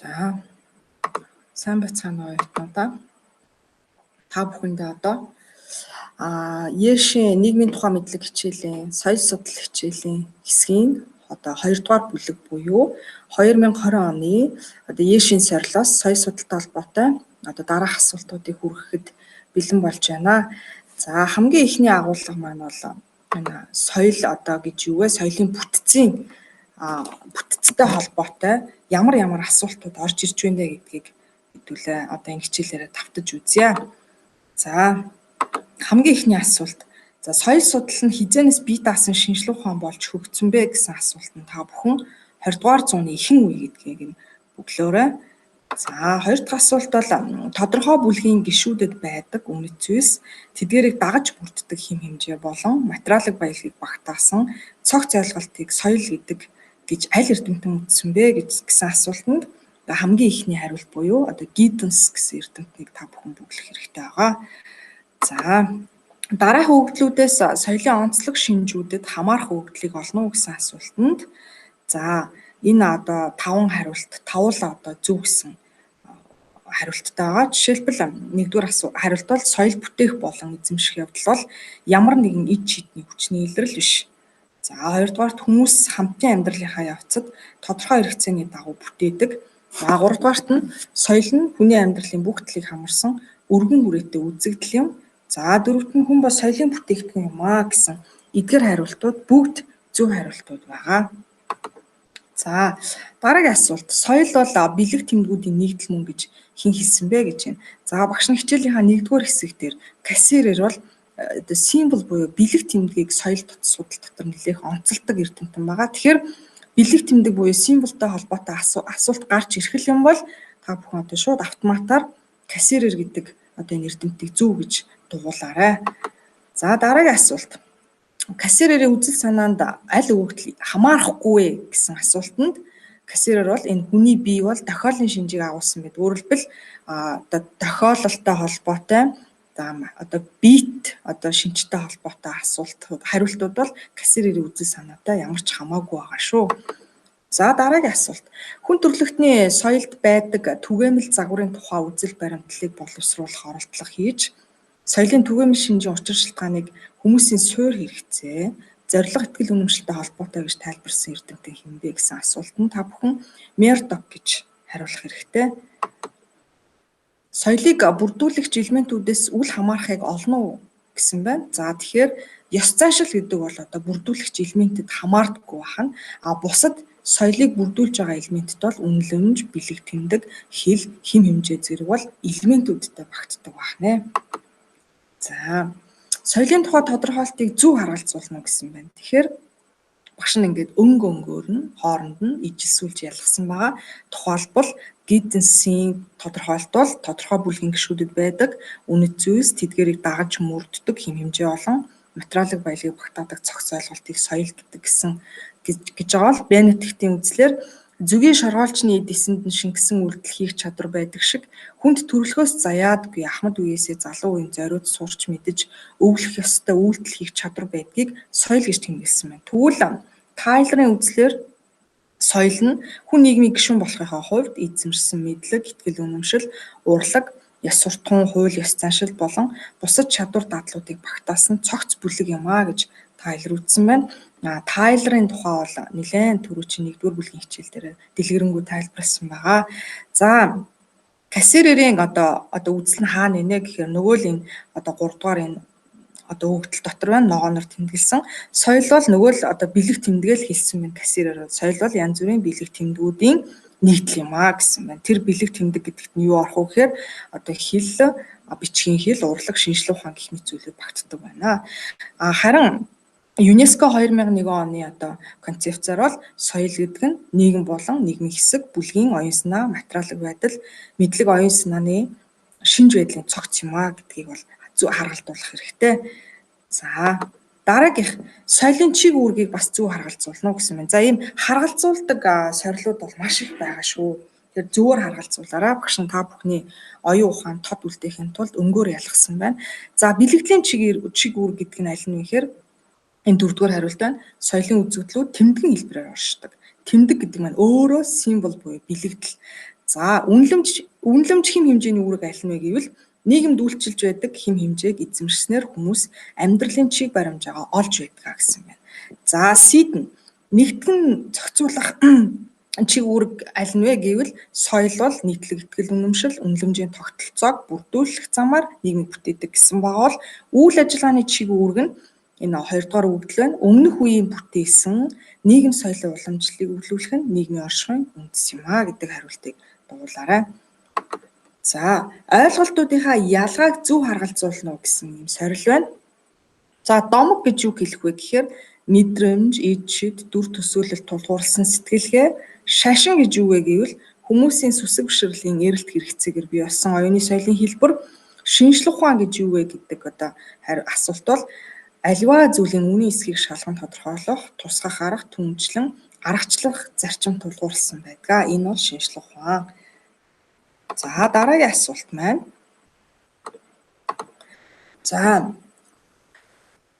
За, сайн байцгаана уу, оюутнуудаа. Та бүхэндээ одоо ЕШ-ийн нийгмийн тухай мэдлэг хичээлийн соёл судлал хичээлийн хэсгийн одоо 2 дугаар бүлэг буюу 2020 оны одоо ЕШ-ийн сорилоос соёл судалтай холбоотой одоо дараах асуултуудыг хүргэхэд бэлэн болж байна. За, хамгийн эхний агуулга маань бол энэ соёл одоо гэж юу вэ? Соёлын бүтцийн бүтцтэй холбоотой ямар ямар асуултууд орж ирж байна вэ гэдгийг хэдүүлээ одоо энэ хичээлээрээ давтаж үзье. За, хамгийн эхний асуулт. За, соёл судлал нь хэзээнээс бие даасан шинжлэх ухаан болж хөгжсөн бэ гэсэн асуултанд та бүхэн 20 дугаар зууны ихэнх үе гэдгийг нь бөглөөрэй. За, хоёр дахь асуулт бол тодорхой бүлгийн гишүүдэд байдаг үнэт зүйлс, тэдгээрийг дагаж бүрддэг хэм хэмжээ болон материалын баялагийг багтаасан цогц ойлголтыг соёл гэдэг гэж аль эрдэмтэн үзсэн бэ гэсэн асуултанд хамгийн эхний хариулт буюу одоо Giddens гэсэн эрдэмтнийг та бүхэн бөглөх хэрэгтэй байгаа. За, дараах өгөгдлүүдээс соёлын онцлог шинжүүдэд хамаарах өгөгдлийг олно уу гэсэн асуултанд, за, энэ одоо таван хариулт тавуулаа одоо зөв гэсэн хариулттай байгаа. Жишээлбэл, нэгдүгээр хариулт бол соёл бүтээх болон эзэмших явдал бол ямар нэгэн ид шидний хүчний илрэл биш. За, хоёрдугаарт хүмүүс хамтын амьдралынхаа явцад тодорхой хэрэгцээний дагуу бүтээдэг. За, гуравдугаарт нь соёл нь хүний амьдралын бүх талыг хамарсан өргөн хүрээтэй үзэгдэл юм. За, дөрөвт нь хүн бол соёлын бүтээгдэхүүн юм аа гэсэн эдгээр хариултууд бүгд зөв хариултууд байгаа. За, дараагийн асуулт. Соёл бол бэлэг тэмдгүүдийн нэгдэл мөн гэж хэн хэлсэн бэ гэж байна. За, багш нь хичээлийнхаа нэгдүгээр хэсэг дээр Кассирер бол одоо символ буюу бэлэг тэмдгийг соёл судал дотор нэлээх онцолдог эрдэмтэн байгаа. Тэгэхээр бэлэг тэмдэг буюу символтой холбоотой асуулт гарч ирэх юм бол та бүхэн одоо шууд автоматар Кассирер гэдэг одоо энэ эрдэмтийг зөв гэж дугуулаарай. За, дараагийн асуулт. Кассирерийн үзэл санаанд аль өгөгдөл хамаарахгүй вэ гэсэн асуултанд Кассирер бол энэ хүний бие бол тохиолын шинжийг агуулсан байдаг. Өөрөөр хэлбэл, одоо тохиололтой холбоотой, за, одоо биет одоо шинжтэй холбоотой асуулт хариултууд бол Кассирерийн үзэл санаатай ямар ч хамаагүй байгаа шүү. За, дараагийн асуулт. Хүн төрөлхтний соёлд байдаг түгээмэл загварын тухай үзэл баримтлалыг боловсруулах оролдлого хийж, соёлын түгээмэл шинжийн учир шалтгааныг хүмүүсийн суур хэрэгцээ, зорилго, итгэл үнэмшилтэй холбоотой гэж тайлбарсан эрдэмтэн хэн бэ гэсэн асуултанд та бүхэн Мердок гэж хариулах хэрэгтэй. Соёлыг бүрдүүлэгч элементүүдээс үл хамаарахыг олно уу гэсэн байна. За, тэгэхээр ёс заншил гэдэг бол одоо бүрдүүлэгч элементэд хамаардаггүй байна. А бусад соёлыг бүрдүүлж байгаа элементэд бол үнэлэмж, бэлэг тэмдэг, хэл, хэм хэмжээ зэрэг бол элементүүдтэй багтдаг байна. За, соёлын тухай тодорхойлтыг зөв харгалзуулна гэсэн байна. Тэгэхээр багш нь ингээд өнгө өнгөөр нь хооронд нь ижилсүүлж ялгасан байгаа. Тухайлбал, Гидденсийн тодорхойлолт бол тодорхой бүлгийн гишүүдэд байдаг үнэт зүйлс, тэдгээрийг дагаж мөрддөг хэм хэмжээ болон материалын баялагийг багтаадаг цогц ойлголтыг соёл гэдэг гэсэн гэж байгаа бол Бенедиктийн үзлээр зөгийн шоргоолжны эд эсэнд нь шингэсэн үйлдэл хийх чадвар байдаг шиг хүнд төрөлхөөс заяадгүй ахмад үеэсээ залуу үеийн зориуд сурч мэдэж өвлөх ёстой үйлдэл хийх чадвар байдгийг соёл гэж тэмдэглэсэн байна. Тэгвэл Тайлерын үзлээр соёл нь хүн нийгмийн гишүүн болохынхоо хувьд эзэмшсэн мэдлэг, итгэл үнэмшил, урлаг, ёс суртахуун, хууль ёс заншил болон бусад чадвар дадлуудыг багтаасан цогц бүлэг юм а гэж Тайлер үзсэн байна. Тайлерын тухай бол нэлээд түрүүчийн нэгдүгээр бүлгийн хичээл дээр дэлгэрэнгүй тайлбарласан байгаа. За, Кассирерийн одоо үзэл нь хаана нэ гэхээр нөгөө л энэ одоо 3 дугаар энэ одоо өгөгдөл дотор байна, ногооноор тэмдэглэсэн. Соёл бол нөгөө л одоо бэлэг тэмдгээл хэлсэн байна Кассирер. Соёл бол янз бүрийн бэлэг тэмдгүүдийн нэгдэл юм а гэсэн байна. Тэр бэлэг тэмдэг гэдэгт нь юу орох вэ гэхээр одоо хэл, бичгийн хэл, урлаг, шинжлэх ухаан гэх мэт зүйлүүд багтдаг байна. А харин ЮНЕСКО 2001 оны одоо концепцаар бол соёл гэдэг нь нийгэм болон нийгмийн хэсэг, бүлгийн оюун санаа, материалын байдал, мэдлэг, оюун санааны шинж байдлын цогц юм а гэдгийг бол зөв харгалзуулах хэрэгтэй. За, дараагийнх, соёлын чиг үүргийг бас зөв харгалзуулна уу гэсэн байна. За, ийм харгалзуулдаг сорилууд бол маш их байгаа шүү. Тэгэхээр зөвөр харгалзуулаарай. Багш нь та бүхний оюун ухаан тод үлдээхийн тулд өнгөөр ялгасан байна. За, бэлгэдлийн чиг үүрэг гэдэг нь аль нь вэ гэхээр энэ дөрөвдүгээр хариулт байна. Соёлын үзэгдлүүд тэмдгэн хэлбэрээр оршдог. Тэмдэг гэдэг маань өөрөө символ буюу бэлэгдэл. За, үнэлэмж хэм хэмжээний үүрэг аль нь вэ гэвэл нийгэмд үйлчилж байдаг хэм хэмжээг эзэмшснээр хүмүүс амьдралын чиг баримжаагаа олж байдаг гэсэн байна. За, сид нь нэгтгэн зохицуулах чиг үүрэг аль нь вэ гэвэл соёл бол нийтлэг итгэл үнэмшил, үнэлэмжийн тогтолцоог бүрдүүлэх замаар нийгмийг бүтээдэг гэсэн байгаа бол үйл ажиллагааны чиг үүрэг нь энэ 2 дугаар өгөгдөл байна. Өмнөх үеийн бүтээсэн нийгэм соёлын уламжлалыг өвлүүлэх нь нийгмийн оршихуйн үндэс юм а гэдэг хариултыг дуулаарай. За, ойлголтуудынхаа ялгааг зөв харгалзуулна уу гэсэн юм сорил байна. За, домог гэж юу хэлэх вэ гэхээр мэдрэмж, ид шид, дүр төсөөлөл тулгуурласан сэтгэлгээ. Шашин гэж юу вэ гэвэл хүмүүсийн сүсэг бишрэлийн эрэлт хэрэгцээгээр бий болсон оюуны соёлын хэлбэр. Шинжлэх ухаан гэж юу вэ гэдэг одоо асуулт бол аливаа зүйлийн үнийн эсхийг шалган тодорхойлох, тусгах арга, түнчлэн аргачлах зарчим тулгуурласан байдаг. Энэ бол шинжлэх ухаан. За, дараагийн асуулт маань. За,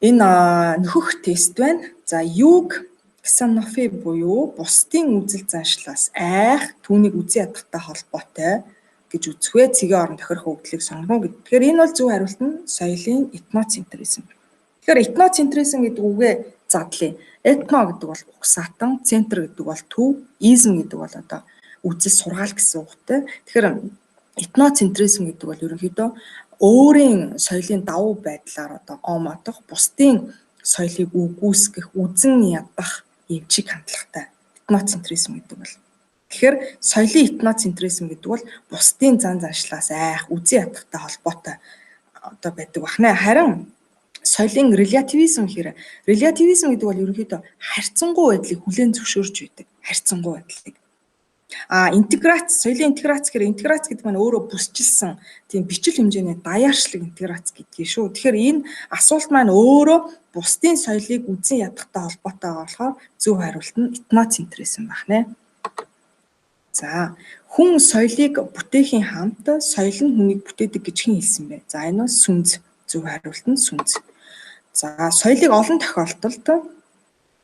энэ нөхөх тест байна. За, юуг ксенофи буюу бусдын үзэл заншлаас айх, түүнийг үзэн ядахтай холбоотой гэж үзэх вэ? Цэгийн орон тохирох өгөгдлийг сонгоно гэдэг. Тэгэхээр энэ бол зөв хариулт нь соёлын этноцентризм. Тэгэхээр этноцентризм гэдэг үгээ задлаа. Этно гэдэг бол угсаатан, центр гэдэг бол төв, изм гэдэг бол одоо үзэл сургаал гэсэн үгтэй. Тэгэхээр этноцентризм гэдэг бол ерөнхийдөө өөрийн соёлын давуу байдлаар одоо гомоодох, бусдын соёлыг үгүйсгэх, үзэн ядах ийм чиг хандлагатай этноцентризм гэдэг бол. Тэгэхээр соёлын этноцентризм гэдэг бол бусдын зан заншлаас айх, үзэн ядахтай холбоотой одоо байдаг бахнаа. Харин соёлын релятивизм гэхээр релятивизм гэдэг бол ерөнхийдөө харьцангуй байдлыг хүлээн зөвшөөрч байдаг. Харьцангуй байдлыг. А интеграц, соёлын интеграц гэхээр интеграц гэдэг маань өөрөө бүсчилсэн тийм бичил хэмжээний даяаршлаг интеграц гэдгийг шүү. Тэгэхээр энэ асуулт маань өөрөө бусдын соёлыг үзэн ядахтай холбоотой байгаа болохоор зөв хариулт нь этноцентризм байх нэ. За, хүн соёлыг бүтээхийн хамт соёл нь хүнийг бүтээдэг гэж хэн хэлсэн бэ? За, энэ бол сүнз. Зөв хариулт нь сүнз. За, соёлыг олон тохиолдолд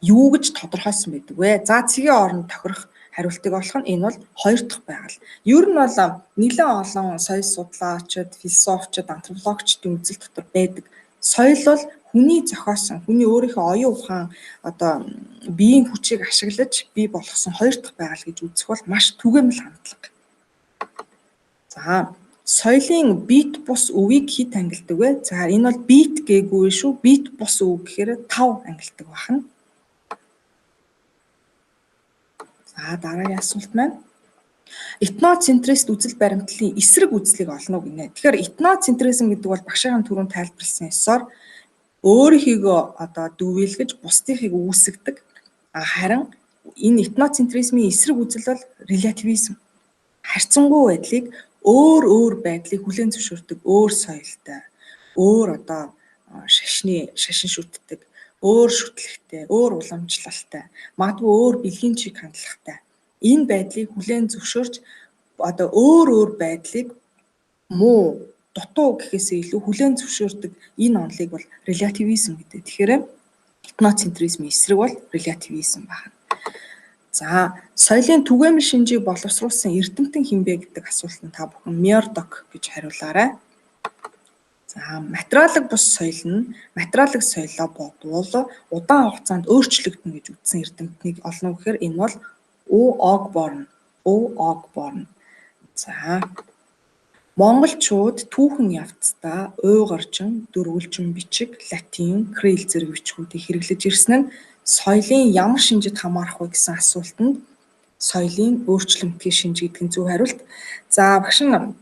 юу гэж тодорхойлсон байдаг вэ? За, цэгийн оронд тохирох хариултыг олох нь энэ бол хоёр дахь байгаль. Ер нь бол нэлээд олон соёл судлаачид, философчид, антропологчдын үзэл дотор байдаг. Соёл бол хүний зохиосон, хүний өөрийнхөө оюун ухаан одоо биеийн хүчийг ашиглаж бий болгосон хоёр дахь байгаль гэж үзэх бол маш түгээмэл хандлага. За, соёлын бит бус өвийг хэд ангилдаг вэ? За, энэ бол бит гээгүй шүү. Бит бус өв гэхээр 5 ангилдаг байна. За, дараагийн асуулт маань. Этноцентрист үзэл баримтлалын эсрэг үзлийг олно уу гинэ. Тэгэхээр этноцентризм гэдэг бол багшийн түрүүнд тайлбарласан ёсоор өөрийнхийгөө одоо дүүвэлгэж бусдынхыг үүсгэдэг. Харин энэ этноцентризмын эсрэг үзэл бол релятивизм. Харьцангуй байдлыг өөр өөр байдлыг хүлээн зөвшөөрдөг, өөр соёлтой, өөр одоо шашны шашин шүтдэг, өөр шүтлэгтэй, өөр уламжлалтай, магадгүй өөр бэлгийн чиг хандлагатай. Энэ байдлыг хүлээн зөвшөөрч одоо өөр өөр байдлыг муу, дутуу гэхээсээ илүү хүлээн зөвшөөрдөг энэ онолыг бол релятивизм гэдэг. Тэгэхээр этноцентризмын эсрэг бол релятивизм байна. За, соёлын түгээмэл шинжийг боловсруулсан эрдэмтэн хэн бэ гэдэг асуултанд та бүхэн Мёрдок гэж хариулаарай. За, материалог бус соёл нь материалог соёлоо бодвол удаан хугацаанд өөрчлөгдөнө гэж үзсэн эрдэмтнийг олно гэхээр энэ бол Огборн. Огборн. За, монголчууд түүхэн явцдаа уйгарчин, дөрвөлжин бичиг, латин, кирилл зэрэг бичгүүдийг хэрэглэж ирсэн нь соёлын ямар шинжид хамаарах вэ гэсэн асуултанд соёлын өөрчлөмтгий шинж гэдэг нь зөв хариулт. За, багш нь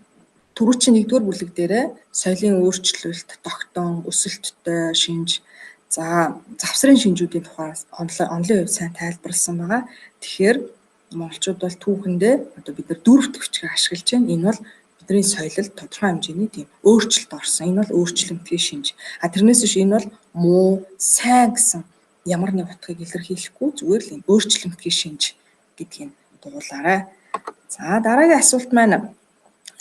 түрүүчийн 1-р бүлэг дээрээ соёлын өөрчлөлт, тогтоон, өсөлттэй шинж, за завсрын шинжүүдийн тухай онолын хувьд сайн тайлбарласан байгаа. Тэгэхээр монголчууд бол түүхэндээ одоо бид нар дөрөв дэх бичгийг ашиглаж байна. Энэ бол бидний соёлд тодорхой хэмжээний тийм өөрчлөлт орсон. Энэ бол өөрчлөмтгий шинж. А тэрнээс биш энэ бол муу, сайн гэсэн ямар нэг утгыг илэрхийлэхгүй зүгээр л юм өөрчлөмтгий шинж гэдгийг дуулаарай. За, дараагийн асуулт маань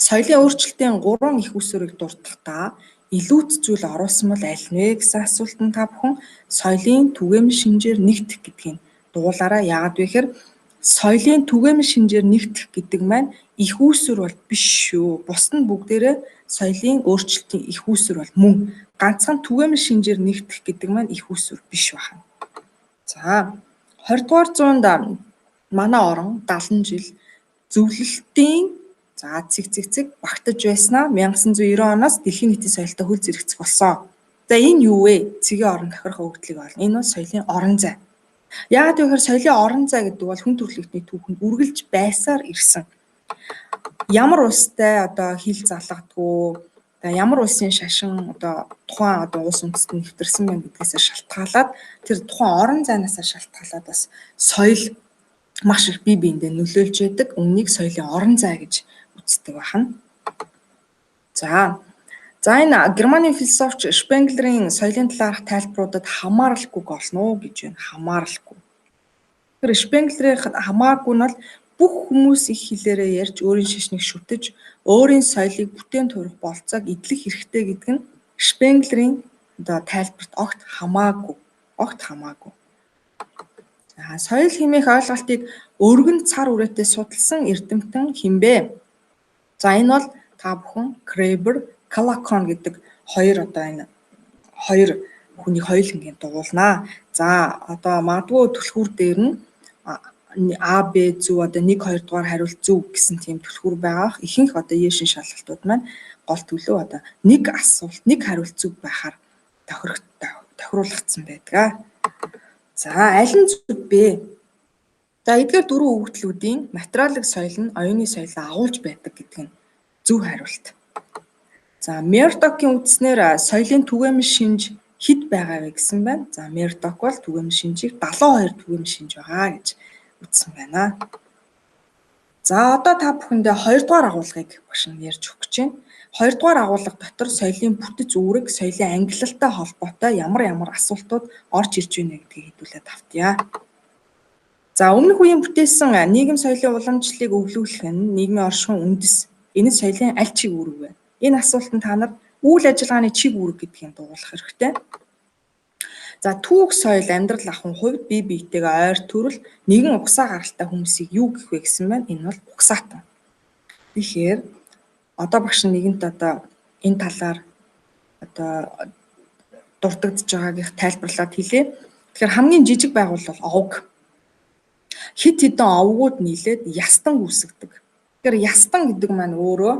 соёлын өөрчлөлтийн 3 их усүрийг дурдахдаа илүүц зүйл оруулсан бол аль нь вэ гэсэн асуултанд та бүхэн соёлын түгээмэл шинжээр нэгдэх гэдгийг дуулаарай. Яагаад вэ гэхээр Соёлын түгээмэл шинжээр нэгтгэх гэдэг маань их үүсвэр бол биш шүү. Бусд нь бүгдээрээ соёлын өөрчлөлтийн их үүсвэр бол мөн. Ганцхан түгээмэл шинжээр нэгтгэх гэдэг маань их үүсвэр биш байна. За 20 дугаар зуунд манай орон 70 жил зөвлөлтийн за цэг цэг цэг багтаж байснаа 1990 оноос дэлхийн нийтийн соёлтой хөл зэрэгцэх болсон. За энэ юу вэ? Цэгийн орон тохирох өгөгдлийг олно. Энэ бол соёлын орон зай. Яагаад гэвэл соёлын орон зай гэдэг бол хүн төрөлхтний түүхэнд үргэлж байсаар ирсэн. Ямар улстай одоо хил залгадгүй, ямар улсын шашин одоо тухайн одоо улс үндэстэнд нэвтэрсэн байна гэдгээсээ шалтгаалаад тэр тухайн орон зайнаасаа шалтгаалаад бас соёл маш их бие биендээ нөлөөлж байдаг. Үүнийг соёлын орон зай гэж үздэг байна. За энэ Германы философч Шпенглерийн соёлын талаарх тайлбаруудад хамааралгүйг олно уу гэж байна. Хамааралгүй. Тэгэхээр Шпенглерийн хамааргүй нь бол бүх хүмүүс их хэлээрээ ярьж, өөрийн шашныг шүтэж, өөрийн соёлыг бүтээн туурах болцоог эдлэх хэрэгтэй гэдэг нь Шпенглерийн одоо тайлбарт огт хамаагүй. Огт хамаагүй. За соёл хэмээх ойлголтыг өргөн цар үрээтэй судалсан эрдэмтэн хэн бэ? За энэ бол та бүхэн Кребер, Калакон гэдэг хоёр одоо энэ хоёр хүнийг хоёулангийн дугуулнаа. За одоо магадгүй түлхүүр дээр нь А, Б зөв одоо 1 2 дугаар хариулт зөв гэсэн тийм түлхүүр байгаа. Ихэнх одоо Ешин шалгалтууд маань гол төлөв одоо нэг асуулт, нэг хариулт зөв байхаар тохируулагдсан байдаг. За аль нь зөв бэ? За эдгээр дөрвөн өгөгдлүүдийн материалын соёл нь оюуны соёлоо агуулж байдаг гэдэг нь зөв хариулт. За Мердокийн үзснээр соёлын түгээмэл шинж хэд байгаа вэ гэсэн байна. За Мердок бол түгээмэл шинжийг 72 түгээмэл шинж байгаа гэж үзсэн байна. За одоо та бүхэндээ 2 дугаар агуулгыг багш нь ярьж өгөх гэж байна. 2 дугаар агуулга дотор соёлын бүтэц үүрэг, соёлын ангилалтай холбоотой ямар ямар асуултууд орж ирж байна гэдгийг хэдүүлээ давтъя. За өмнөх үеийн бүтээсэн нийгэм соёлын уламжлалыг өвлүүлэх нь нийгмийн оршихуйн үндэс. Энэ нь соёлын аль чиг үүрэг вэ? Энэ асуултанд та нар үйл ажиллагааны чиг үүрэг гэдгийг дуулах хэрэгтэй. За түүх соёл амьдрал ахуйн хувьд бие биетэйгээ ойр төрөл нэгэн угсаа гаралтай хүмүүсийг юу гэх вэ гэсэн байна. Энэ бол угсаатан. Тэгэхээр одоо багш нэгэнт одоо энэ талаар одоо дурддагдж байгаагийнх тайлбарлаад хэлье. Тэгэхээр хамгийн жижиг байгууллага бол овг. Хэд хэдэн овгууд нийлээд ястан үүсгдэг. Тэгэхээр ястан гэдэг маань өөрөө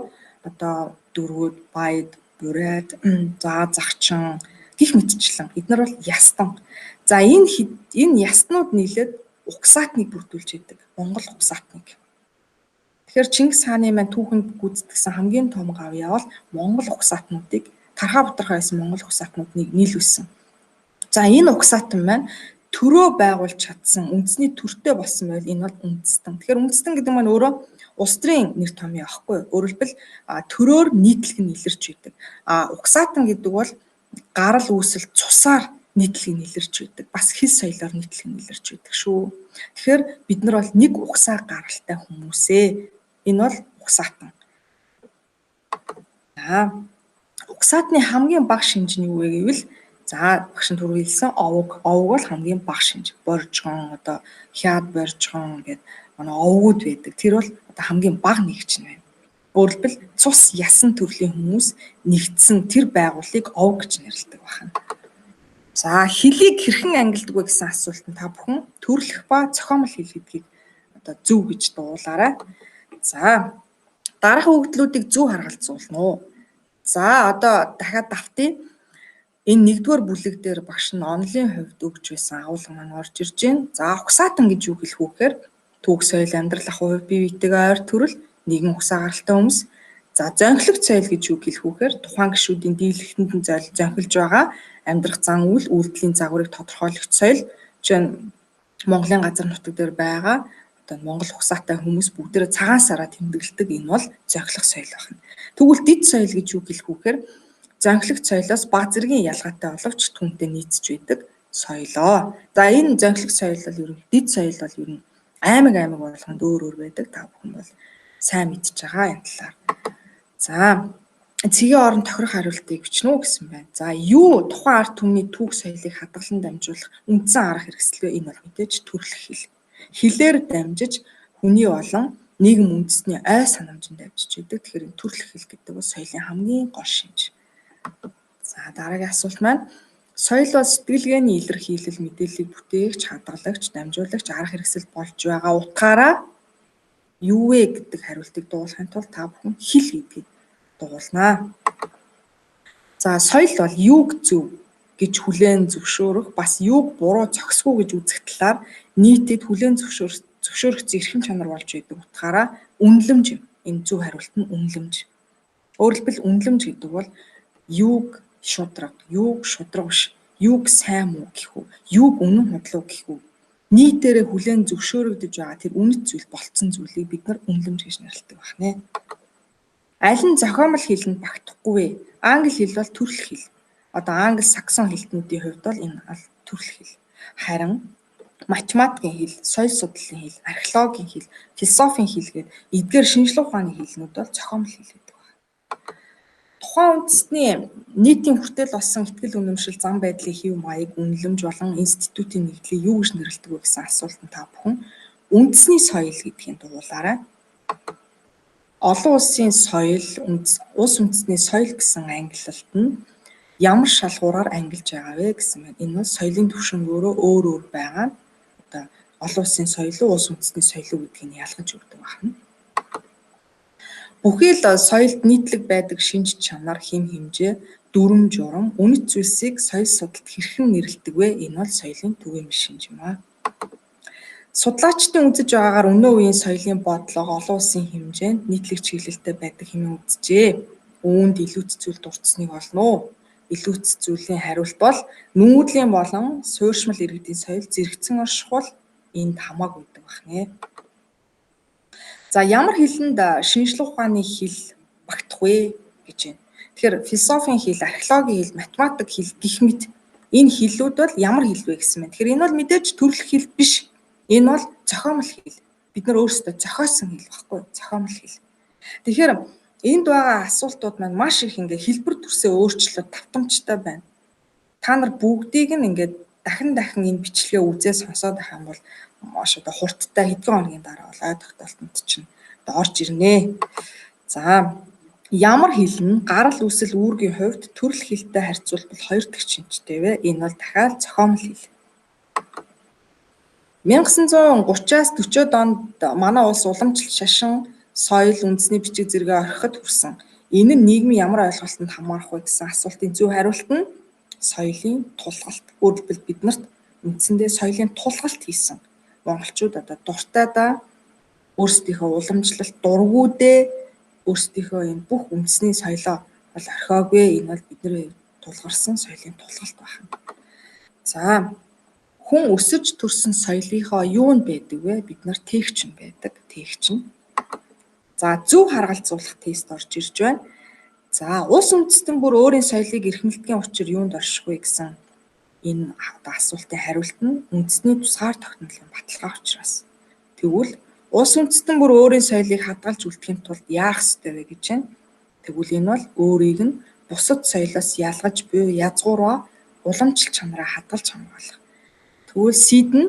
одоо дөрвүүд, баяд, бурайд, за загчин гих мэтчлэн эднэр бол ястан. За энэ ястнууд нийлээд угсаатныг бүрдүүлж идэг. Монгол угсаатныг. Тэгэхээр Чингис хааны маань түүхэнд гүйцэтгэсэн хамгийн том гавьяа бол Монгол угсаатнуудыг тархаа бутархаа байсан Монгол угсаатнуудыг нийлүүлсэн. За энэ угсаатан маань төрөө байгуулж чадсан үндэсний төртэй болсон байвал энэ бол үндэстэн. Тэгэхээр үндэстэн гэдэг маань өөрөө улс төрийн нэр томьёо аахгүй юу? Өөрөлдвөл төрөөр нийтлэг нь илэрч байдаг. А угсаатан гэдэг бол гарал үүсэл цусаар нийтлэг нь илэрч байдаг. Бас хэл соёлоор нийтлэг нь илэрч байдаг шүү. Тэгэхээр бид нар бол нэг угсаа гаралтай хүмүүсээ. Энэ бол угсаатан. За угсаатны хамгийн бага шинж нь юу вэ гэвэл за багш нь түрүү хэлсэн овг. Овг бол хамгийн бага шинж. Боржгон одоо хяад боржгон гэдэг манай овгууд байдаг. Тэр бол одоо хамгийн бага нэгч нь байна. Өөрөлдвөл цус ясан төрлийн хүмүүс нэгдсэн тэр байгууллыг овг гэж нэрлэдэг байна. За хэлийг хэрхэн ангилдаг вэ гэсэн асуултанд та бүхэн төрлөх ба зохиомл хэл гэдгийг одоо зөв гэж дуулаарай. За дараах өгөгдлүүдийг зөв харгалзуулна уу? За одоо дахиад давтъя. Энэ нэгдүгээр бүлэг дээр багш нь онолын хувьд өгч байсан агуулга маань орж ирж байна. За угсаатан гэж юу хэлэх үү гэхээр түүх соёл амьдрал ахуй хувь бие биетэйгээ ойр төрөл нэгэн угсаа гаралтай хүмүүс. За зонхилогч соёл гэж юу хэлэх үү гэхээр тухайн гишүүдийн дийлэнхэнд нь зонхилж байгаа амьдрах зан үйл үйлдэлийн загварыг тодорхойлогч соёл. Жишээ нь Монголын газар нутаг дээр байгаа одоо Монгол угсаатай хүмүүс бүгдээрээ цагаан сараа тэмдэглэдэг. Энэ бол зонхилох соёл байна. Тэгвэл дид соёл гэж юу хэлэх үү гэхээр зонхилогч соёлоос бага зэргийн ялгаатай боловч түүнтэй нийцж байдаг соёлоо. За энэ зонхилогч соёл бол ер нь дид соёл бол ер нь аймаг аймаг болгонд өөр өөр байдаг. Та бүхэн бол сайн мэдж байгаа энэ талаар. За цэгийн орон тохирох хариултыг бичнэ үү гэсэн байна. За юу тухайн ард түмний түүх соёлыг хадгалан дамжуулах үндсэн арга хэрэгсэл вэ? Энэ бол мэдээж төрлөх хэл. Хэлээр дамжиж хүний болон нийгэм үндэсний ой санамжинд дамжиж байдаг. Тэгэхээр энэ төрөлх хэл гэдэг бол соёлын хамгийн гол шинж. За дараагийн асуулт маань соёл бол сэтгэлгээний илэрхийлэл, мэдээллийг бүтээгч, хадгалагч, дамжуулагч, арга хэрэгсэл болж байгаа утгаараа юу вэ гэдэг хариултыг дуулахын тулд та бүхэн хэл гэдгийг дуулнаа. За соёл бол юуг зөв гэж хүлээн зөвшөөрөх, бас юуг буруу зохисгүй гэж үзэх талаар нийтэд хүлээн зөвшөөрөгдсөн эрхэм чанар болж байдаг утгаараа үнэлэмж юм. Энэ зөв хариулт нь үнэлэмж. Өөрөөр хэлбэл үнэлэмж гэдэг бол юуг шудраг, юуг шудраг биш, юуг сайн муу гэх үү, юуг үнэн худлаа гэх үү. Нийтээрээ хүлээн зөвшөөрөгдөж байгаа тэр үнэт зүйл болцсон зүйлийг бид нар үнэлэмж гэж нэрлэдэг байна. Аль нь зохиомл хэлэнд багтахгүй вэ? Англи хэл бол төрөлх хэл. Одоо англи, саксон хэлтнүүдийн хувьд бол энэ төрөлх хэл. Харин математикийн хэл, соёл судлалын хэл, археологийн хэл, философийн хэл гээд эдгээр шинжлэх ухааны хэлнүүд бол зохиомл хэл гэдэг байна. Тухайн үндэстний нийтийн хүртэл болсон ихтгэл үнэмшил, зан байдлын хэв маяг, үнэлэмж болон институтийн нэгдлийг юу гэж нэрлэдэг вэ гэсэн асуултанд та бүхэн үндэсний соёл гэдгийг дуулаарай. Олон улсын соёл, улс үндэстний соёл гэсэн ангилалт нь ямар шалгуураар ангилж байгаа вэ гэсэн байна. Энэ бол соёлын түвшин өөрөө өөр өөр байгаа нь одоо олон улсын соёл уу, улс үндэстний соёл уу гэдгийг ялгаж өгдөг байна. Бүхий л соёлд нийтлэг байдаг шинж чанар, хэм хэмжээ, дүрэм журам, үнэт зүйлсийг соёл судалд хэрхэн нэрлэдэг вэ? Энэ бол соёлын түгээмэл шинж юм аа. Судлаачдын үзэж байгаагаар өнөө үеийн соёлын бодлого олон улсын хэмжээнд нийтлэг чиглэлтэй байдаг хэмээн үзжээ. Үүнд илүүц зүйл дурдсаныг олно уу? Илүүц зүйлийн хариулт бол нүүдлийн болон суурьшмал иргэдийн соёл зэрэгцэн оршихуул энд хамаагүй байдаг байна. За ямар хэлэнд шинжлэх ухааны хэл багтах вэ гэж байна. Тэгэхээр философийн хэл, археологийн хэл, математик хэл гэх мэт энэ хэллүүд бол ямар хэл вэ гэсэн байна. Тэгэхээр энэ бол мэдээж төрөлх хэл биш. Энэ бол зохиомл хэл. Бид нар өөрсдөө зохиосон хэл багхгүй, зохиомл хэл. Тэгэхээр энд байгаа асуултууд маань маш их ингээ хэлбэр төрсөө өөрчлөлт давтамжтай байна. Та нар бүгдийг нь ингээд дахин дахин энэ бичлэгээ үзээ сонсоод байх юм бол маш одоо хурдтай хэдхэн хоногийн дараа бол ой тогтоолтонд чинь одоо орж ирнэ. За ямар хэл нь гарал үүсэл үүргийн хувьд төрөл хэлтэй харьцуулбал хоёр дахь шинжтэй вэ? Энэ бол дахиад зохиомл хэл. 1930-аас 40-од онд манай улс уламжлалт шашин соёл үндэсний бичиг зэрэгээ орхиход хүрсэн. Энэ нь нийгмийн ямар ойлголтод хамаарах вэ гэсэн асуултын зөв хариулт нь соёлын тулгалт. Өөрөөр хэлбэл бид нарт үндсэндээ соёлын тулгалт хийсэн. Монголчууд одоо дуртайдаа өөрсдийнхөө уламжлалт дургүүдээ өөрсдийнхөө энэ бүх үндэсний соёлоо бол орхиогүй. Энэ бол бидний тулгарсан соёлын тулгалт байна. За хүн өсөж төрсэн соёлынхоо юу нь байдаг вэ? Бид нар тээгч нь байдаг. Тээгч нь. За зөв харгалзуулах тест орж ирж байна. За улс үндэстэн бүр өөрийн соёлыг эрхэмлэдгийн учир юунд орших вэ гэсэн энэ асуултын хариулт нь үндэсний тусгаар тогтнолын баталгаа учраас. Тэгвэл улс үндэстэн бүр өөрийн соёлыг хадгалж үлдэхин тулд яах ёстой вэ гэж байна. Тэгвэл энэ бол өөрийг нь бусад соёлоос ялгаж буй язгуураа уламжлалт чанараа хадгалж хамгаалах. Тэгвэл сид нь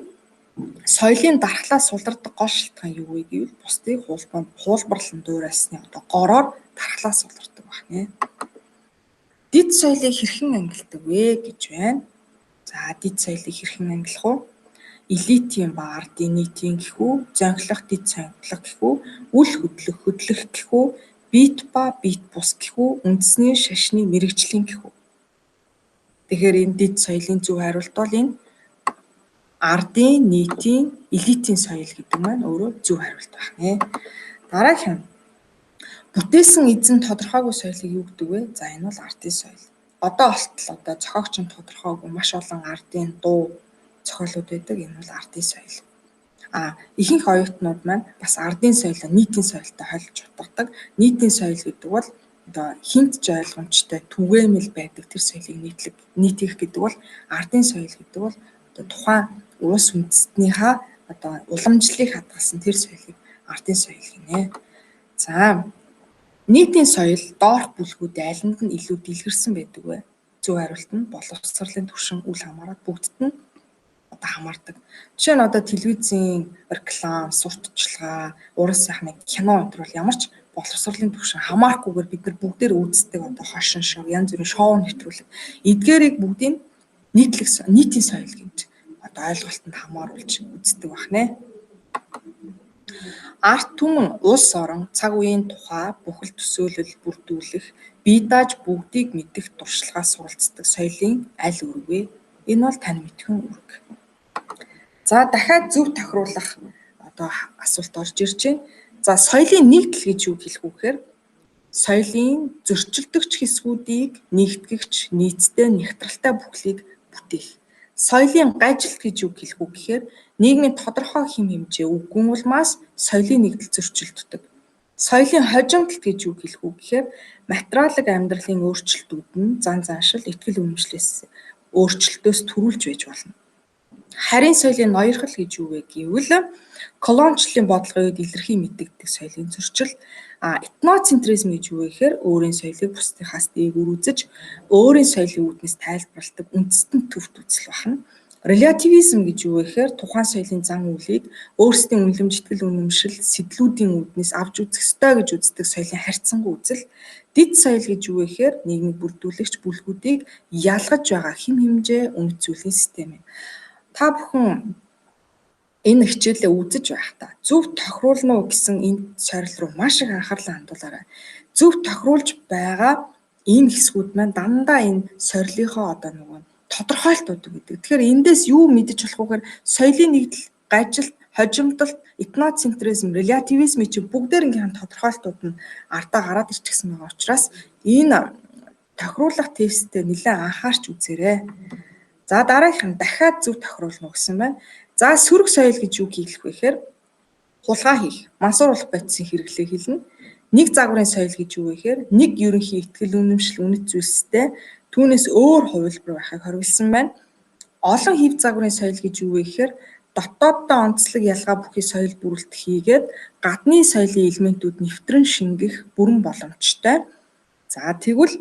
соёлын дархлаа сулардаг гол шалтгаан юу вэ гэвэл бусдыг хуулбарлан дуурайсны одоо гороор дархлаа сулардаг байна. Дид соёлыг хэрхэн ангилдаг вэ гэж байна. За дид соёлыг хэрхэн ангилах вэ? Элитийн ба ардын нийтийн гэх үү, зонхилох дид сонхилох гэх үү, үл хөдлөх хөдлөх гэх үү, бит ба бит бус гэх үү, үндэсний шашны мэрэгжлийн гэх үү. Тэгэхээр энэ дид соёлын зөв хариулт бол энэ ардын нийтийн элитийн соёл гэдэг маань өөрөө зөв хариулт байна. Дараагийнх нь бүтээсэн эзэн тодорхойгүй соёлыг юу гэдэг вэ? За энэ бол ардын соёл. Одоо болтол одоо зохиогч нь тодорхойгүй маш олон ардын дуу зохиолууд байдаг. Энэ бол ардын соёл. А ихэнх оюутнууд маань бас ардын соёлоо нийтийн соёлтой холж утгадаг. Нийтийн соёл гэдэг бол одоо хинт ч ойлгомжтой түгээмэл байдаг тэр соёлыг нийтлэг нийтих гэдэг бол ардын соёл гэдэг бол одоо тухайн улс үндэстнийхаа одоо уламжлалыг хадгалсан тэр соёлыг ардын соёл гинэ. За нийтийн соёл доорх бүлгүүд алинд нь илүү дэлгэрсэн байдаг вэ? Зөв хариулт нь боловсролын түвшин үл хамааран бүгдд нь одоо хамаардаг. Жишээ нь одоо телевизийн реклам, сурталчилгаа, уран сайхны кино энэ төр бол ямар ч боловсролын түвшин хамаарахгүйгээр бид нар бүгдээр үздэг одоо хошин шоу, янз бүрийн шоу нэвтрүүлэг. Эдгээрийг бүгдийг нийтлэг нийтийн соёл гэж одоо ойлголтод хамааруулж үздэг байх нэ. Ард түмэн, улс орон, цаг үеийн тухай бүхэл төсөөлөл бүрдүүлэх, бие дааж бүгдийг мэдэх туршлагаас суралцдаг соёлын аль үүрэг вэ? Энэ бол тань мэдэхүйн үүрэг. За дахиад зөв тохируулах одоо асуулт орж ирж байна. За соёлын нэгдэл гэж юу хэлэх вэ гэхээр соёлын зөрчилдөгч хэсгүүдийг нэгтгэгч нийцтэй нягтралтай бүхлийг бүтээх. Соёлын гажилт гэж юу хэлэх вэ гэхээр нийгмийн тодорхой хэм хэмжээ үгүйн улмаас соёлын нэгдэл зөрчилддөг. Соёлын хожимдолт гэж юу хэлэх вэ гэхээр материалын амьдралын өөрчлөлтүүд нь зан заншил, итгэл үнэмшлээс өөрчлөлтөөс төрүүлж байж болно. Харийн соёлын ноёрхол гэж юу вэ гэвэл колоничлолын бодлогын үед илэрхий мэдэгддэг соёлын зөрчил. Этноцентризм гэж юу вэ гэхээр өөрийн соёлыг бусдынхаас дээгүүр үзэж, өөрийн соёлын үүднээс тайлбарладаг үндэстэн төвт үзэл байна. Релятивизм гэж юу вэ гэхээр тухайн соёлын зан үйлийг өөрсдийн үнэлэмж, итгэл үнэмшил, сэдлүүдийн үүднээс авч үзэх ёстой гэж үздэг соёлын харьцангуй үзэл. Дэд соёл гэж юу вэ гэхээр нийгмийг бүрдүүлэгч бүлгүүдийг ялгаж байгаа хэм хэмжээ, үнэт зүйлийн систем юм. Та бүхэн энэ хичээлээ үзэж байхдаа зөв тохируулна уу гэсэн энэ сорил руу маш их анхаарлаа хандуулаарай. Зөв тохируулж байгаа энэ хэсгүүд маань дандаа энэ сорилынхоо одоо нөгөө тодорхойлтууд гэдэг. Тэгэхээр эндээс юу мэдэж болох вэ гэхээр соёлын нэгдэл, гажилт, хожимдолт, этноцентризм, релятивизм чинь бүгдээрийнх нь тодорхойлтууд нь ардаа гараад ирчихсэн байгаа учраас энэ тохируулах тесттэй нэлээд анхаарч үзээрэй. За дараагийнх нь дахиад зөв тохируулна гэсэн байна. За сөрөг соёл гэж юу хэлэх вэ гэхээр хулгай хийх, мансууруулах бодисын хэрэглээ хэлнэ. Нэг загварын соёл гэж юу вэ гэхээр нэг ерөнхий итгэл үнэмшил, үнэт зүйлстэй түүнээс өөр хувилбар байхыг хориглосон байна. Олон хэв загварын соёл гэж юу вэ гэхээр дотооддоо онцлог ялгаа бүхий соёл бүрэлдэх хийгээд гадны соёлын элементүүд нэвтрэн шингэх бүрэн боломжтой. За тэгвэл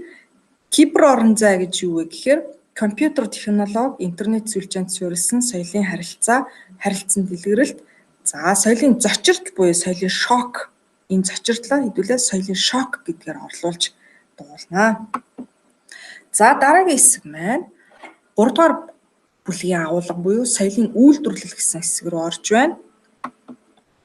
кибер орон зай гэж юу вэ гэхээр компьютер технологи, интернет сүлжээнд суурилсан соёлын харилцаа, харилцан дэлгэрэлт. За соёлын зочирдол буюу соёлын шок. Энэ зочирдлоо хэдүүлээ соёлын шок гэдгээр орлуулж дуулнаа. За дараагийн хэсэг маань 3 дугаар бүлгийн агуулга буюу соёлын үйлдвэрлэл гэсэн хэсэг рүү орж байна.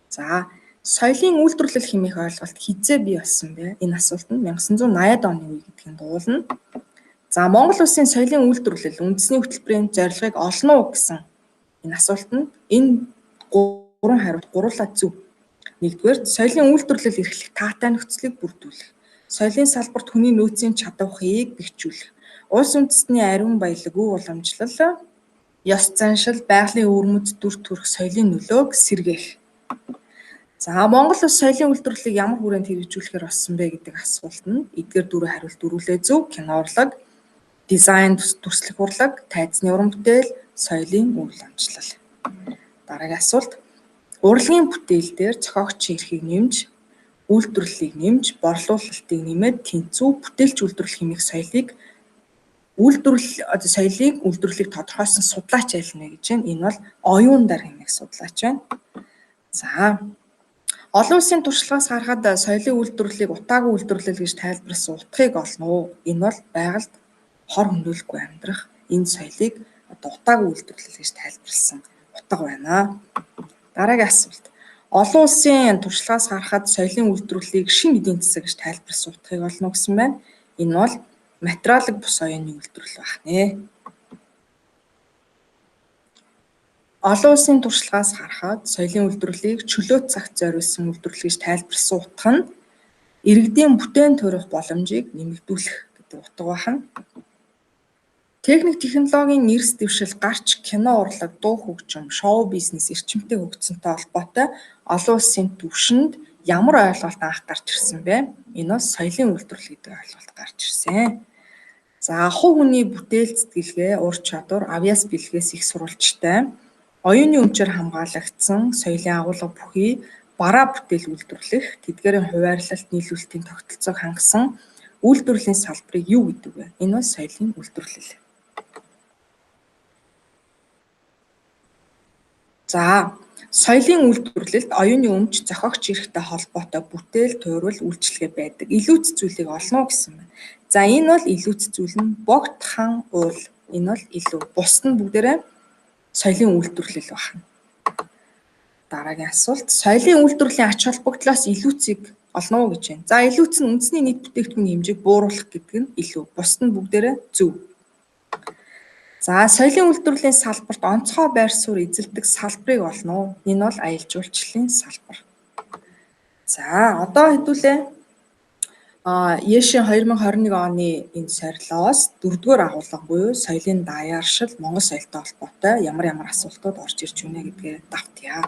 За соёлын үйлдвэрлэл хэмээх ойлголт хизээ бий болсон бэ? Энэ асуулт нь 1980-ад оны үе гэдгийг дуулна. За Монгол улсын соёлын үйлдвэрлэл үндэсний хөтөлбөрийн зорилгыг олно уу гэсэн энэ асуулт нь энэ гурван хариулт гурлаа зөв. Нэгдүгээр соёлын үйлдвэрлэл эрхлэх таатай нөхцөлийг бүрдүүлэх. Соёлын салбарт хүний нөөцийн чадварыг бэхжүүлэх. Улс үндэстний ариун баялаг, өв уламжлал, ёс заншил, байгалийн өвөрмөц дүр төрх соёлын нөлөөг сэргээх. За Монгол улс соёлын үйлдвэрлэлийг ямар хүрээнд хэрэгжүүлэхээр болсон бэ гэдэг асуулт нь эдгээр дөрвөн хариулт дөрвөлээ зөв. Кино урлаг, дизайн дүрслэх урлаг, тайзны уран бүтээл, соёлын үйл уламжлал. Дараагийн асуулт. Урлагийн бүтээл дээр зохиогчийн эрхийг нэмж, үйлдвэрлэлийг нэмж, борлуулалтыг нэмээд тэнцүү бүтээлч үйлдвэрлэх хэмээх соёлыг үйлдвэрлэл одоо соёлыг үйлдвэрлэлийг тодорхойлсон судлаач аль нэ гэж байна. Энэ бол оюун дар хэмээх судлаач байна. За олон улсын туршлагаас харахад соёлын үйлдвэрлэлийг утаагүй үйлдвэрлэл гэж тайлбарласан утгыг олно уу? Энэ бол байгальд хор хөнөөлгүй амьдрах энэ соёлыг одоо утаагүй үйлдвэрлэл гэж тайлбарласан утга байна. Дараагийн асуулт. Олон улсын туршлагаас харахад соёлын үйлдвэрлэлийг шинэ эдийн засаг гэж тайлбарласан утгыг олно гэсэн байна. Энэ бол материалын бус оюуны үйлдвэрлэл байх нэ. Олон улсын туршлагаас харахад соёлын үйлдвэрлэлийг чөлөөт цагт зориулсан үйлдвэрлэл гэж тайлбарласан утга нь иргэдийн бүтээн туурах боломжийг нэмэгдүүлэх гэдэг утга байна. Техник технологийн эрс дэвшил, гарч, кино урлаг, дуу хөгжим, шоу бизнес эрчимтэй хөгжсөнтэй холбоотой олон улсын түвшинд ямар ойлголт анх гарч ирсэн бэ? Энэ бол соёлын үйлдвэрлэл гэдэг ойлголт гарч ирсэн. За хувь хүний бүтээл сэтгэлгээ, ур чадвар, авьяас бэлгээс их сурвалжтай, оюуны өмчөөр хамгаалагдсан соёлын агуулга бүхий бараа бүтээл үйлдвэрлэх, тэдгээрийн хуваарлалт, нийлүүлэлтийн тогтолцоог хангасан үйлдвэрлэлийн салбарыг юу гэдэг вэ? Энэ бол соёлын үйлдвэрлэл. За, соёлын үйлдвэрлэлд оюуны өмч зохиогч эрхтэй холбоотой бүтээл, туйрал, үйлчилгээ байдаг. Илүүц зүйлийг олно гэсэн байна. За, энэ бол илүүц зүйл нь богд хан уул. Энэ бол илүү. Бусд нь бүгдээрээ соёлын үйлдвэрлэл байна. Дараагийн асуулт. Соёлын үйлдвэрлэлийн ач холбогдлоос илүүцийг олно уу гэж байна. За, илүүц нь үндэсний нийт бүтээгдэхүүний хэмжээг бууруулах гэдэг нь илүү. Бусд нь бүгдээрээ зөв. За, соёлын үйлдвэрлэлийн салбарт онцгой байр суурь эзэлдэг салбарыг олно уу? Энэ бол аялал жуулчлалын салбар. За, одоо хэдүүлээ Ешийн 2021 оны энэ сорилоос дөрөвдүгээр агуулга буюу соёлын даяаршил Монгол соёлтой холбоотой ямар ямар асуултууд орж ирж байна гэдгээ давтъя.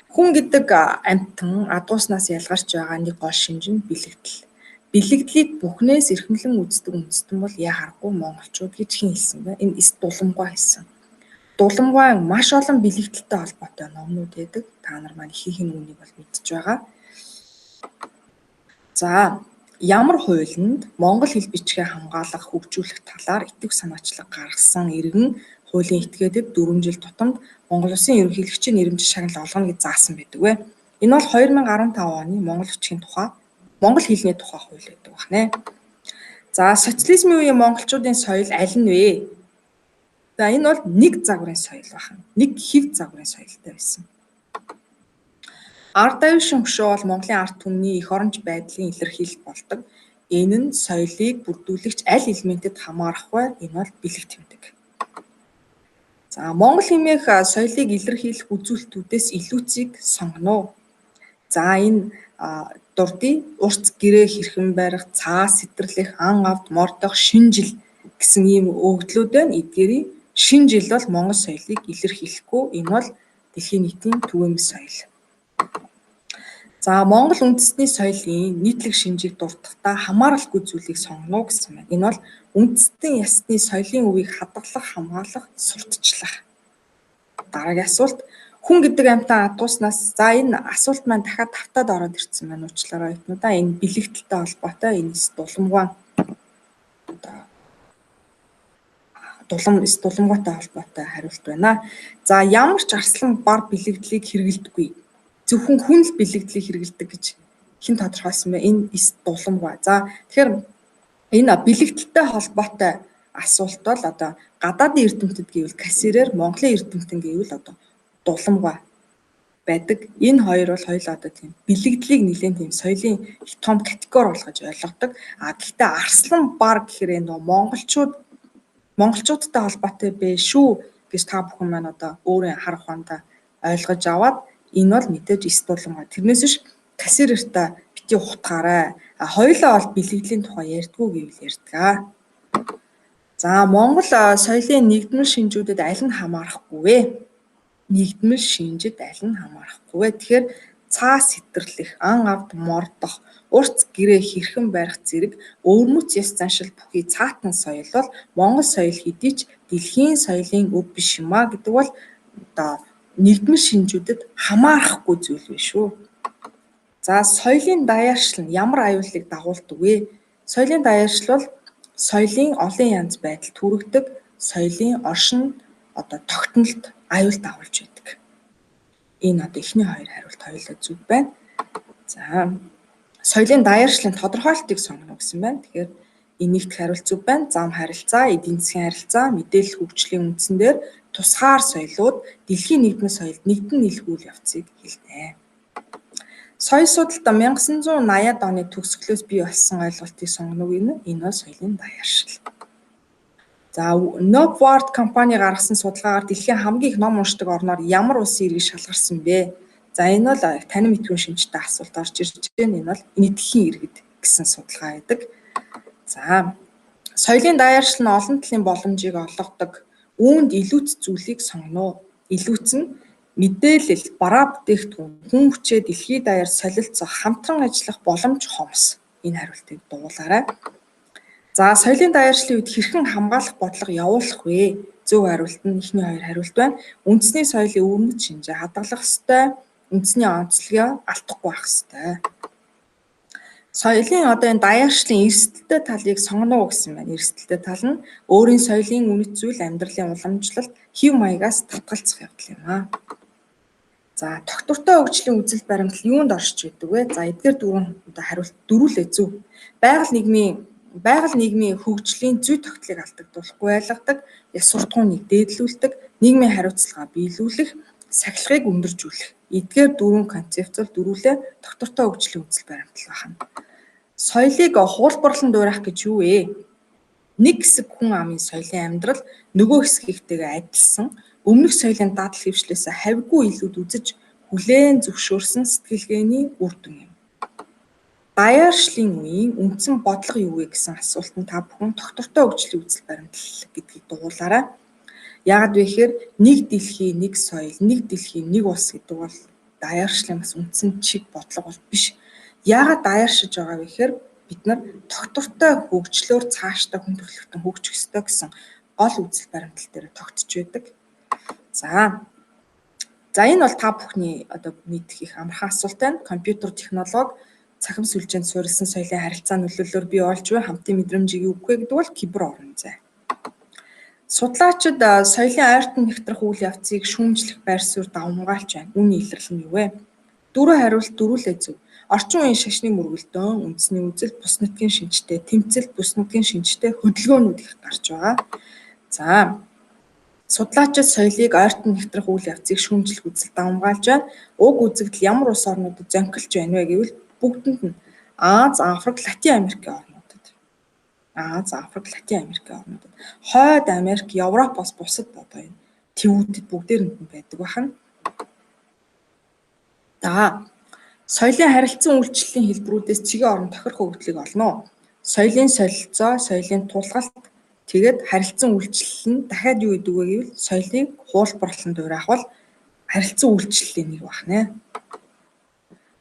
Хүн гэдэг амьтан адууснаас ялгарч байгаа нэг гол шинж нь бэлэгдэл. Бэлэгдлийг бүхнээс эрхэмлэн үздэг үндэстэн бол яа харахгүй монголчууд гэж хэн хэлсэн бэ? Энэ эс Дуламгуй хэлсэн. Дуламгуй маш олон бэлэгдэлтэй холбоотой номнууд байдаг. Та нар маань ихэнх нь үүнийг бол мэдж байгаа. За, ямар хуулинд монгол хэл бичгээ хамгаалах, хөгжүүлэх талаар идэвх санаачлаг гаргасан иргэн хуулийн этгээдэд 4 жил тутамд Монгол Улсын ерөнхийлөгчийн нэрэмжит шагнал олгоно гэж заасан байдаг вэ? Энэ бол 2015 оны Монгол бичгийн тухай, Монгол хэлний тухай хууль байдаг байна. За, социализмын үеийн монголчуудын соёл аль нь вэ? За, энэ бол нэг загварын соёл байна. Нэг хэв загварын соёлтой байсан. Ард аюулшин хөшөө бол Монголын ард түмний эх оронч байдлын илэрхийлэл болдог. Энэ нь соёлыг бүрдүүлэгч аль элементэд хамаарах вэ? Энэ бол бэлэг тэмдэг. За, Монгол хэмээх соёлыг илэрхийлэх үзүүлэлтүүдээс илүүцийг сонгоно. За, энэ дурдъя. Урц гэрээ хэрхэн барих, цаас сэтэрлэх, ан авд, мордох, шинэ жил гэсэн ийм өгөгдлүүд байна. Эдгээрийн шинэ жил бол Монгол соёлыг илэрхийлэхгүй. Энэ бол дэлхийн нийтийн түгээмэл соёл. За, Монгол үндэстний соёлын нийтлэг шинжийг дурдахдаа хамааралгүй зүйлийг сонгоно гэсэн байна. Энэ бол үндэстэн ясны соёлын үеийг хадгалах, хамгаалах, сурталчлах. Дараагийн асуулт. Хүн гэдэг амьтан адууснаас, за, энэ асуулт маань дахиад тавтаад ороод ирсэн байна. Уучлаарай оюутнуудаа. Энэ бэлэгдэлтэй холбоотой энэ эс Дуламгуй одоо дулам эс Дуламгуйтай холбоотой хариулт байна. За, ямар ч арслан бар бэлэгдлийг хэрэглэдэггүй. Зөвхөн хүн л бэлэгдлийг хэрэглэдэг гэж хэн тодорхойлсон бэ? Энэ эс Дуламгуй. За, тэгэхээр энэ бэлэгдэлтэй холбоотой асуулт бол одоо гадаадын эрдэмтэд гэвэл Кассирер, Монголын эрдэмтэн гэвэл одоо Дуламгуй байдаг. Энэ хоёр бол хоёулаа одоо тийм бэлэгдлийг нэлээн тийм соёлын их том категори болгож ойлгодог. А гэхдээ арслан бар гэхээр энэ нөгөө монголчуудтай холбоотой бэ шүү гэж та бүхэн маань одоо өөрийн хар ухаандаа ойлгож аваад энэ бол мэдээж эс Дуламгуй. Тэрнээс биш Кассирертай бити ухтгаарай. А хоёулаа бол бэлэгдлийн тухай ярьдгүү гэвэл ярьдаг. За, Монгол соёлын нэгдмэл шинжүүдэд аль нь хамаарахгүй вэ? Нэгдмэл шинжид аль нь хамаарахгүй вэ? Тэгэхээр цаас сэтэрлэх, ан авд мордох, урц гэрээ хэрхэн барих зэрэг өвөрмөц ёс заншил бүхий цаатан соёл бол Монгол соёл хэдий ч дэлхийн соёлын өв биш юм а гэдэг бол одоо нэгдмэл шинжүүдэд хамаарахгүй зүйл биш шүү. За, соёлын даяаршил нь ямар аюулыг дагуулдаг вэ? Соёлын даяаршил бол соёлын олон янз байдал төрөгдөг, соёлын оршин одоо тогтнолд аюул дагуулж байдаг. Энэ одоо эхний хоёр хариулт хоёулаа зөв байна. За, соёлын даяаршлын тодорхойлолтыг сонгоно гэсэн байна. Тэгэхээр энэ нэгдэх хариулт зөв байна. Зам харилцаа, эдийн засгийн харилцаа, мэдээлэл хөгжлийн үндсэн дээр тусгаар соёлууд дэлхийн нэгдмэл соёлд нэгдэн нийлэх үйл явцыг хэлнэ. Соёл судалд 1980-ад оны төгсгөлөөс бий болсон ойлголтыг сонгоно гэнэ. Энэ бол соёлын даяаршил. За, Nopward компани гаргасан судалгаагаар дэлхийн хамгийн их ном уншдаг орноор ямар улсын иргэн шалгарсан бэ? За, энэ бол танин мэдхүйн шинжтэй асуулт орж ирж байна. Энэ бол энэтхэгийн иргэд гэсэн судалгаа байдаг. За, соёлын даяаршил нь олон талын боломжийг олгодог. Үүнд илүүц зүйлийг сонгоно. Илүүц нь мэдээлэл, бараа бүтээгдэхүүн, хүн хүчээ дэлхий даяар солилцох, хамтран ажиллах боломж хомс. Энэ хариултыг дуулаарай. За, соёлын даяаршлын үед хэрхэн хамгаалах бодлого явуулах вэ? Зөв хариулт нь эхний хоёр хариулт байна. Үндэсний соёлын өвөрмөц шинжээ хадгалах ёстой, үндэсний онцлогоо алдахгүй байх ёстой. Соёлын одоо энэ даяаршлын эрсдэлтэй талыг сонгоно уу гэсэн байна. Эрсдэлтэй тал нь өөрийн соёлын үнэт зүйл, амьдралын уламжлалт, хэв маягаас татгалзах явдал юм аа. За, тогтвортой хөгжлийн үзэл баримтлал юунд оршиж байдаг вэ? За, эдгээр дөрвөн одоо хариулт дөрвөлээ зөв. Байгаль нийгмийн хөгжлийн зүй тогтлыг алдагдуулахгүй байлгадаг, ёс суртахууныг дээдлүүлдэг, нийгмийн хариуцлага биелүүлэх, сахилгыг өндөржүүлэх. Эдгээр дөрвөн концепц бол дөрвөлээ тогтвортой хөгжлийн үзэл баримтлал байна. Соёлыг хуулбарлан дуурайх гэж юу вэ? Нэг хэсэг хүн амын соёлын амьдрал нөгөө хэсгийнхтэйгээ адилсан, өмнөх соёлын дадал хэвшлээс хавьгүй илүүд үзэж хүлээн зөвшөөрсөн сэтгэлгээний үр дүн юм. Даяаршлын үеийн үндсэн бодлого юу вэ гэсэн асуултанд та бүхэн тогтвортой хөгжлийн үзэл баримтлал гэдгийг дугуулаарай. Яагаад вэ гэхээр нэг дэлхий, нэг соёл, нэг дэлхий, нэг улс гэдэг бол даяаршлын бас үндсэн чиг бодлого бол биш. Яагаад даяаршиж байгаа вэ гэхээр бид нар тогтвортой хөгжлөөр цаашдаа хүн төрөлхтөн хөгжих ёстой гэсэн гол үзэл баримтлал дээр тогтож байдаг. За. За, энэ бол та бүхний одоо мэдэх их амархан асуулт байна. Компьютер технологи цахим сүлжээнд суурилсан соёлын харилцаа нөлөөллөөр бий болж буй хамтын мэдрэмжийг юу гэх вэ гэдэг бол кибер орон зай. Судлаачид соёлын ойртон нэгтрэх үйл явцыг шүүмжлэх байр суурь давамгайлж байна. Үүний илэрлэл нь юу вэ? Дөрвөн хариулт дөрвөлээ зөв. Орчин үеийн шашны мөргөлдөөн, үндэсний үзэл, бус нутгийн шинжтэй, тэмцэл, бус нутгийн шинжтэй хөдөлгөөнүүд их гарч байгаа. За, судлаачид соёлыг ойртон нэгтрэх үйл явцыг шүүмжлэх үзэл давамгайлж байна. Уг үзэгдэл ямар улс орнуудад зөнхөлж байна вэ гэвэл бүгдэнд нь Ази, Африк, Латин Америкийн орнуудад. Ази, Африк, Латин Америкийн орнуудад. Хойд Америк, Европоос бусад одоо энэ твүүдэд бүгдээрэнд нь байдаг байна. За, соёлын харилцан үйлчлэлийн хэлбэрүүдээс цэгийн орон тохирох өгөгдлийг олно уу? Соёлын солилцоо, соёлын тулгалт, тэгээд харилцан үйлчлэл нь дахиад юу гэдэг вэ гэвэл соёлыг хуулбарлан дуурайх бол харилцан үйлчлэлийн нэг байна.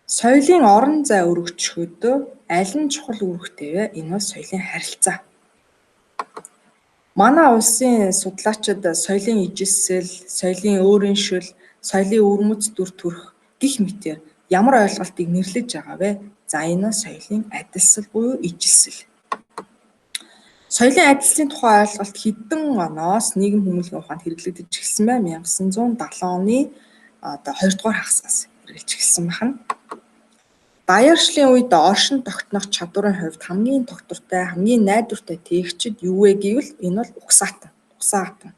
Соёлын орон зай өргөжихэд аль нь чухал үүрэгтэй вэ? Энэ бол соёлын харилцаа. Манай улсын судлаачид соёлын ижилсэл, соёлын өөрөншил, соёлын өвөрмөц дүр төрх гэх мэтээр ямар ойлголтыг нэрлэж байгаа вэ? За, энэ нь соёлын адилсал буюу ижилсэл. Соёлын адилслын тухай ойлголт хэдэн оноос нийгэм хүмүүнлэгийн ухаанд хэрэглэгдэж эхэлсэн бай? 1970 оны одоо 2 дугаар хагасаас хэрэглэж эхэлсэн байна. Даяаршлын үед оршин тогтнох чадварын хувьд хамгийн тогтвортой, хамгийн найдвартай тээгчид юу вэ гэвэл энэ бол угсаатан. Угсаатан.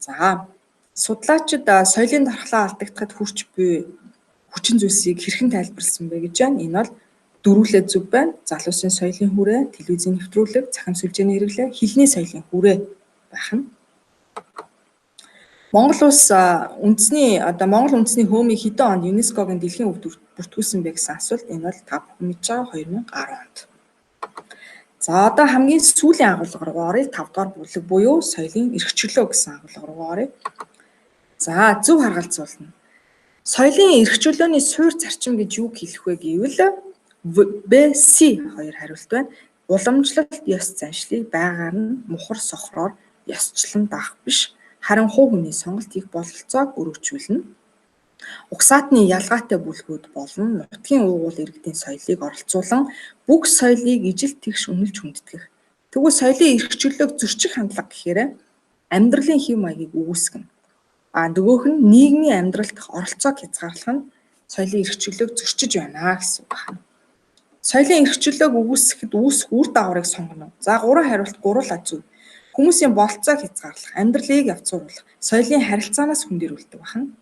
За, судлаачид соёлын дархлаа алдагдахад хүрч буй хүчин зүйлсийг хэрхэн тайлбарласан бэ гэж байна. Энэ бол дөрвөлээ зөв байна. Залуусын соёлын хүрээ, телевизийн нэвтрүүлэг, цахим сүлжээний хэрэглээ, хэлний соёлын хүрээ байх нь. Монгол улс үндэсний одоо Монгол үндэсний хөөмийг хэдэн онд ЮНЕСКО-гийн дэлхийн өвд бүртгүүлсэн бэ гэсэн асуулт, энэ бол та бүхэн мэдж байгаа 2010 онд. За, одоо хамгийн сүүлийн агуулга руу оръё. 5 дугаар бүлэг буюу соёлын эрх чөлөө гэсэн агуулга руу оръё. За, зөв харгалзуулна. Соёлын эрх чөлөөний суурь зарчим гэж юу хэлэх вэ гэвэл B, C хоёр хариулт байна. Уламжлалт ёс заншлыг байгаар нь мухар сохроор ёсчлон даах биш, харин хувь хүний сонголт хийх бололцоог өргөжүүлнэ. Угсаатны ялгаатай бүлгүүд болон нутгийн уугуул иргэдийн соёлыг оролцуулан бүх соёлыг ижил тэгш үнэлж хүндэтгэх. Тэгвэл соёлын эрх чөлөөг зөрчих хандлага гэхээр амьдралын хэв маягийг үүсгэнэ. А нөгөөх нь нийгмийн амьдрал дахь оролцоог хязгаарлах нь соёлын эрх чөлөөг зөрчиж байна гэсэн үг байна. Соёлын эрх чөлөөг үүсгэхэд үүсэх үр дагаврыг сонгоно. За, гурван хариулт гурвуулаа зөв. Хүмүүсийн бололцоог хязгаарлах, амьдралыг явцууруулах, соёлын харилцаанаас хүндэрүүлдэг байна.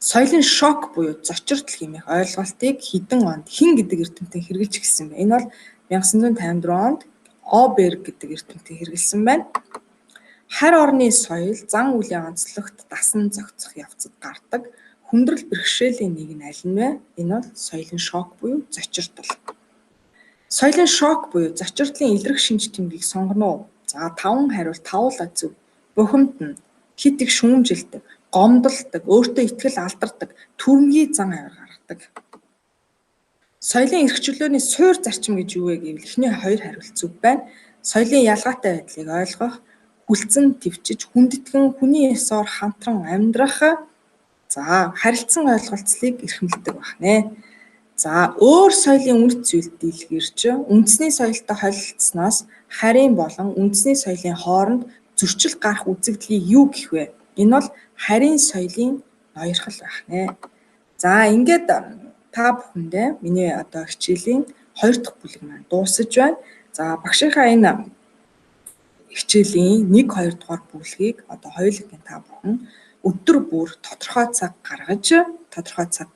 Соёлын шок буюу зочирдол хэмээх ойлголтыг хэдэн онд хэн гэдэг эрдэмтэн хэрэглэж эхэлсэн бэ? Энэ бол 1954 онд Оберг гэдэг эрдэмтэн хэрэглэсэн байна. Харь орны соёл зан үйлийн онцлогт дасан зохицох явцад гардаг хүндрэл бэрхшээлийн нэг нь аль нь вэ? Энэ бол соёлын шок буюу зочирдол. Соёлын шок буюу зочирдлын илрэх шинж тэмдгийг сонгоно уу? За, таван хариулт тавуулаа зөв. Бухимдна, хэт их шүүмжилдэг, гомдолдог, өөртөө итгэл алдардаг, түрэмгий зан авир гаргадаг. Соёлын эрх чөлөөний суурь зарчим гэж юу вэ гэвэл эхний хоёр хариулт зөв байна. Соёлын ялгаатай байдлыг ойлгох, хүлцэн тэвчиж, хүндэтгэн хүний ёсоор хамтран амьдрах, за, харилцан ойлголцлыг эрхэмлэдэг байна. За, өөр соёлын үнэт зүйл дийлгэрч үндэсний соёлтой холилдсоноос харийн болон үндэсний соёлын хооронд зөрчил гарах үзэгдлийг юу гэх вэ? Энэ бол харийн соёлын ноёрхол байх нэ. За, ингээд та бүхэндээ миний одоо хичээлийн 2 дахь бүлэг маань дуусаж байна. За, багшийнхаа энэ хичээлийн 1 2 дугаар бүлгийг одоо хоёулангийн та бүхэн өдөр бүр тодорхой цаг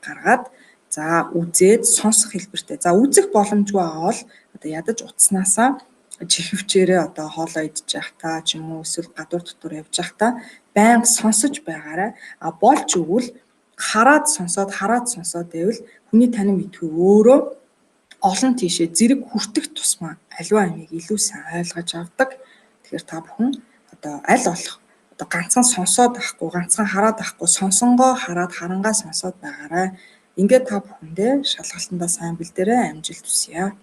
гаргаад за үзээд сонсох хэлбэртэй. За, үзэх боломжгүй байгаа бол одоо ядаж утаснаасаа чихвчээрээ одоо хоолоо идэж байхдаа ч юм уу эсвэл гадуур дотор явж байхдаа байнга сонсож байгаарай. А болж өгвөл хараад сонсоод байвал хүний танин мэдхүй өөрөө олон тийшээ зэрэг хүртэх тусмаа аливаа юмыг илүү сайн ойлгож авдаг. Тэгэхээр та бүхэн одоо аль болох одоо ганцхан сонсоод авахгүй, ганцхан хараад авахгүй, сонсонгоо хараад харангаа сонсоод байгаарай. Ингээд та бүхэндээ шалгалтандаа сайн бэлдээрэй, амжилт хүсье.